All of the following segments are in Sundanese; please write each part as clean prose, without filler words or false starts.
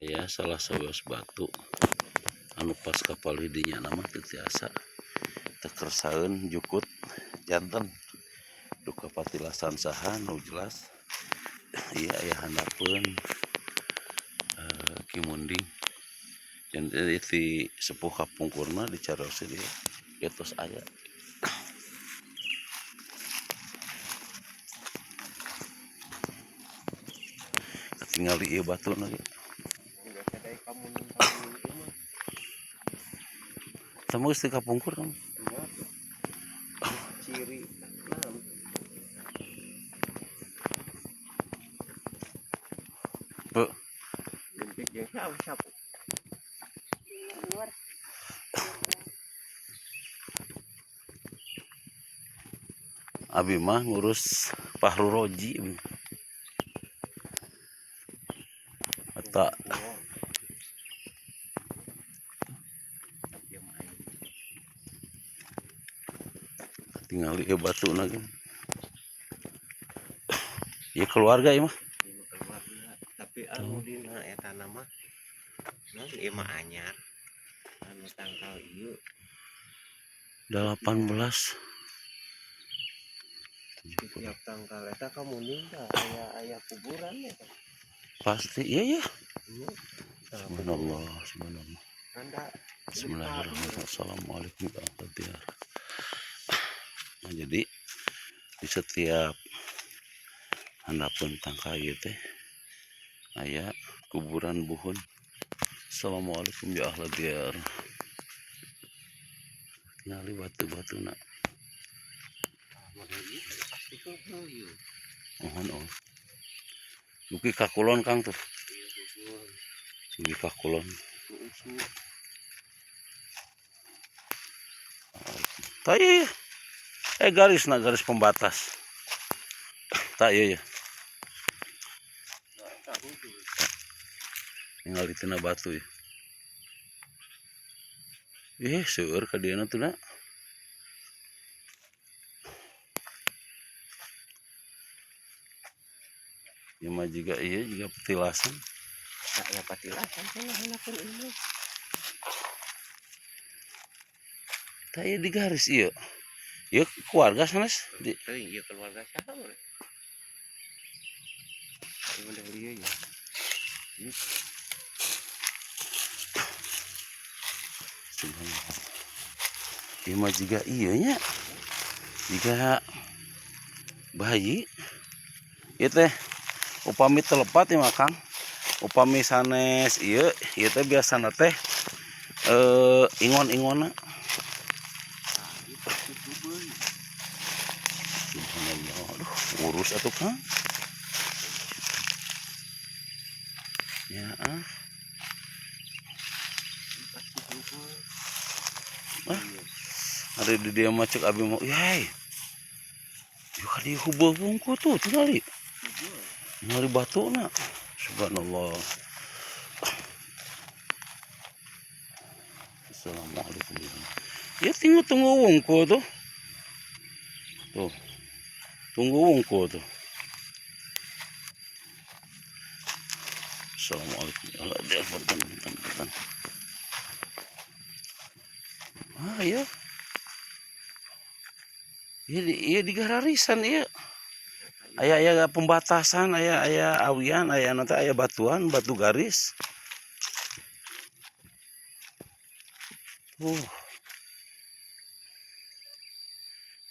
Ya salah sawios batu anu pas kapalih dinya mah teu tiasa teu kersaeun jukut janten duka patilasan saha nu jelas ieu aya handapeun Ki Munding janten ti sepuh kapungkurna dicariosin ieu tos aya. Katingali ieu batuna ge. Temu geus teu kapungkur kamu. Ciri. Bu. Abi mah ngurus Fahru Roji. Eta tinggal ieu batuna ge. Ieu keluarga ieu mah. Tapi anu dina eta nama naon ieu mah anyar. Anu tangkal ieu 18. Tiap tangkal eta ka Munding tah aya aya kuburan eta. Pasti iya ya. Iya. Subhanallah, subhanallah. Anda Bismillahirrahmanirrahim. Assalamualaikum warahmatullahi wabarakatuh. Nah, jadi di setiap handapeun tangkal ieu teh aya kuburan buhun. Assalamualaikum ya ahla diyar. Tingali batu-batuna. Pasti kubu ieu. Mohon oh. Dugi ka kulon Kang tuh. Dugi ka kulon. Tah iya. Garis na garis pembatas. Tah iya ya. Tinggal di tina batu ya. Ih, seueur ka dieuna tuh na. Ieu mah jiga ieu jiga petilasan. Aya patilasan cenah handapeun ieu. Tah ieu di garis ieu. Ieu keluarga sanes di Teuing ieu keluarga saha we. Ieu mah ieu ya. Subhanallah. Ieu mah jiga ieu nya. Jiga bayi. Ieu teh upami telepat ieu mah Kang. Upami sanes ieu, ieu teh biasana teh ingon-ingonna. Subhanallah. Aduh, urus atuh Kang. Ya ah. Ah. Ari di dieu mah ceuk abi mah, yai. Ieu ka dieu hubeuh wungkul tuh tingali. Tingali batuna. Subhanallah. Assalamualaikum. Ya tunggu tunggu wungkul tuh. Tuh. Tunggu wungkul tuh. Assalamualaikum. Allah dia punten punten punten. Ah iya. Iya di gararisan iya. Aya aya pembatasan, aya aya awian, aya nanti aya batuan, batu garis.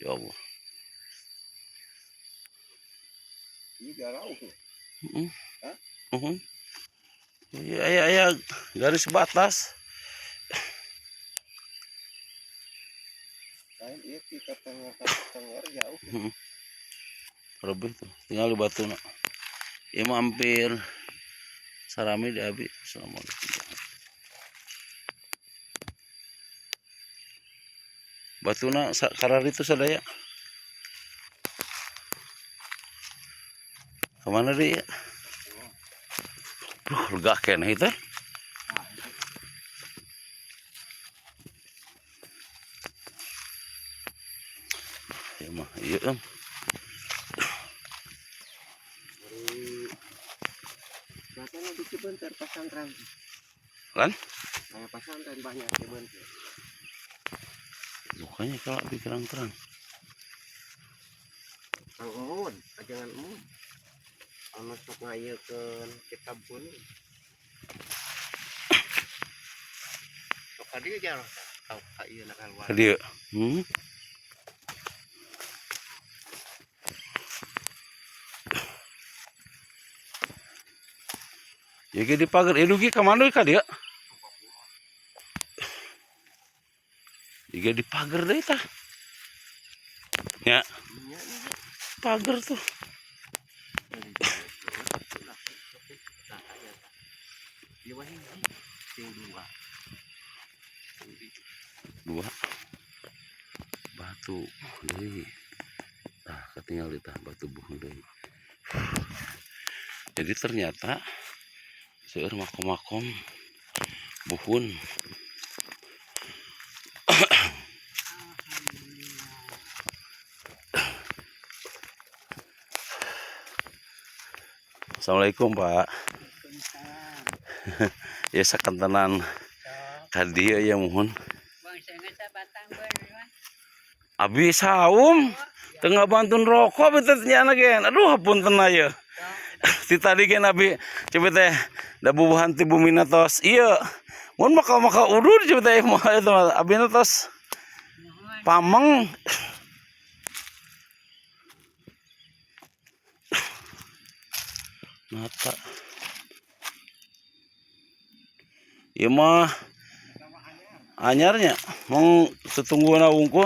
Ya Allah. Ini garau. Heeh. Hah? Heeh. Iya, aya aya garis batas. Lain ieu ti tetangga jauh. Heeh. Lebih tuh, tinggal di batuna. Ieu mah hampir sarami di abi. Assalamualaikum. Batuna karar itu sadaya. Kemana dia? Duh, lega keneh teh. Ya mah, iya em. Batana di Cibentar pas Pesantren. Lan? Kayak pesantren banyak cuman. Bukannya kalau lebih terang-terang. Kang Emun, ajangan Emun. Anu sok ngayekeun kitab kuning. Sok ka dieu jarang tau ka ieu na keluar. Ka dieu. Ya ge di pagar, dugi ka mana ka dieu? Iga di pagar deui tah. Ya, Nya nya. Pagar tuh. Ieu mah hiji, sing dua. Dua batu deui. Tah, ketinggal di tah batu buhun deui. Jadi ternyata seueur makom-makom buhun. Assalamualaikum, Pak. Ya, sakantenan ka dieu ya, muhun. Abi saum tengah bantun rokok betul nya gen. Aduh, hapunten aya. Ti tadi gen abi coba teh da bubuhan ti bumina tos ieu. Mun maka udud coba teh mah eta mah abi tos pameng. Nata. Ieu mah anyarnya mong tutungguan wungkul.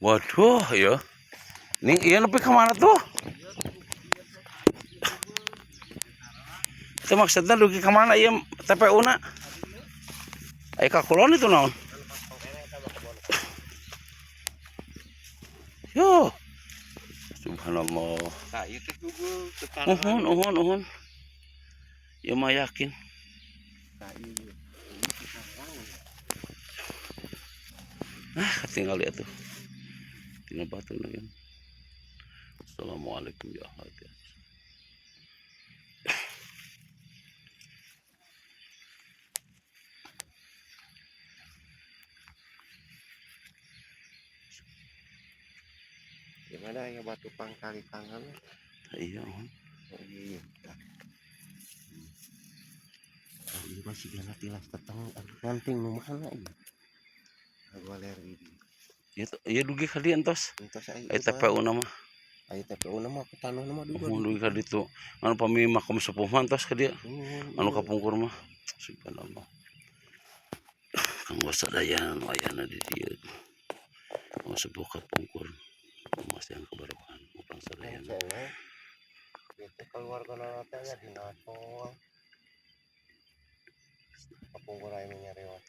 Waduh ya. Nih, iya nepi kemana tuh? Itu maksudnya dugi kemana iya TPU na? Ayo ka kulon itu naon? Yo. Subhanallah. Tah, ieu teh Google tetangga. Uhun, uhun, uhun. Ya mah yakin. Tah, ieu. Ini tetangga. Ah, tinggal lihat tuh. Tinggal batu lagi. Assalamualaikum ya Allah. Gimana ya batu pangkali tangan? Iya, uhun. Oh iya. Tah. Oh, iya masih gana tilas tetang nganting nu mana ieu? Agoler ini. Ya, tuh, ya dugi ka dieu entos. Entos aya. Aya TPU na mah. Aya TPU na mah tanah mah duga. Uhun dugi ka ditu. Anu pami makom sepuh mah entos ka dieu. Uhun, Anu iya. Kapungkur mah. Subhanallah. Kanggo sadaya anu ayana di dieu. Kanggo sepuh kapungkur. Masih yang kebarokan urang sadayana. Cenah. Itu keluarga teh ya dina tol. Kapungkur aya nu nyarios.